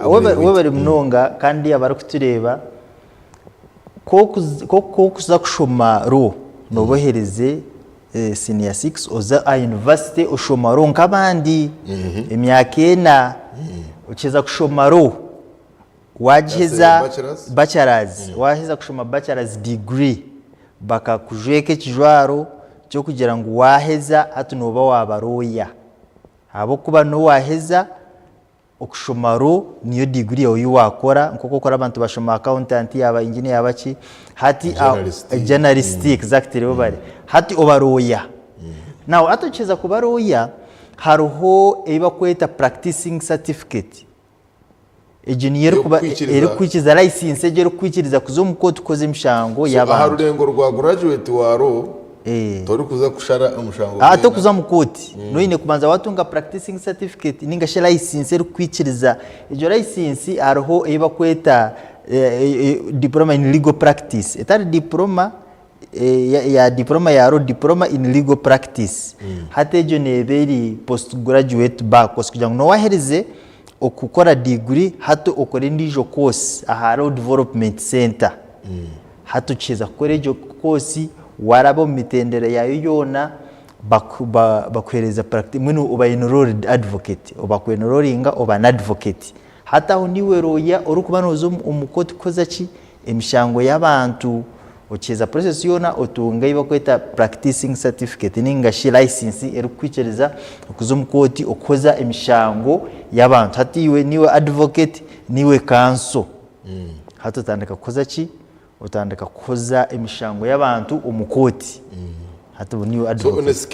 Webare munonga kandi abarikutureeba ku orikuza kushoma law nooba oherize senior six oze aha university oshoma law nk'abandi emyaka ena okiheza kushoma law wagiheza bachelors waheza kushoma bachelors degree bakakujweka ekijwaro ky'okugira ngu waheza hati nooba waaba lawyer ahabw'okuba n'owaheza Okushoma law niyo degree yawe eyi wakora nkoku okora abantu bashoma accountant yaba engineer yaba ki hati journalist exactly webare hati oba lawyer now hati okiheza kuba lawyer hariho eyi bakweta practicing certificate egyo niyo erikukwikiriza license egyo erikukwikiriza kuza omu kooti kukoza emishango y'abantu. Aha rurengo rwa graduate wa law Torikuza kushara omushango gwena. Tokuza omu kooti. Noine kubanza watunga practicing certificate ninga shi license erikukwikiriza. Egyo license hariho ei bakweta diploma in legal practice. Etari diploma ya diploma ya law, diploma in legal practice. Hati egyo neeba eri post graduate bar course kugira ngu nooba waherize okukora degree hati okore endiijo course aha law development centre. Hati okiheza kukora egyo koosi, waaraba omu mitendera yaayo yoona, bakuheereza mbwenu oba enrolled advocate, baku enrollinga oba an advocate. Hati aho niiwe lawyer orikuba nooza omu kooti kukoza ki? Emishango y'abantu. Okiheza process yoona otunga ei barikweta practicing certificate ninga shi license erikukwikiriza kuza omu kooti okuhoza emishango y'abantu. Hati iwe niiwe advocate, niiwe counsel. Hati otandika kukoza ki? Otandika kuhoza emishango y'abantu omu kooti. Hati obu niiwe So on a advocate.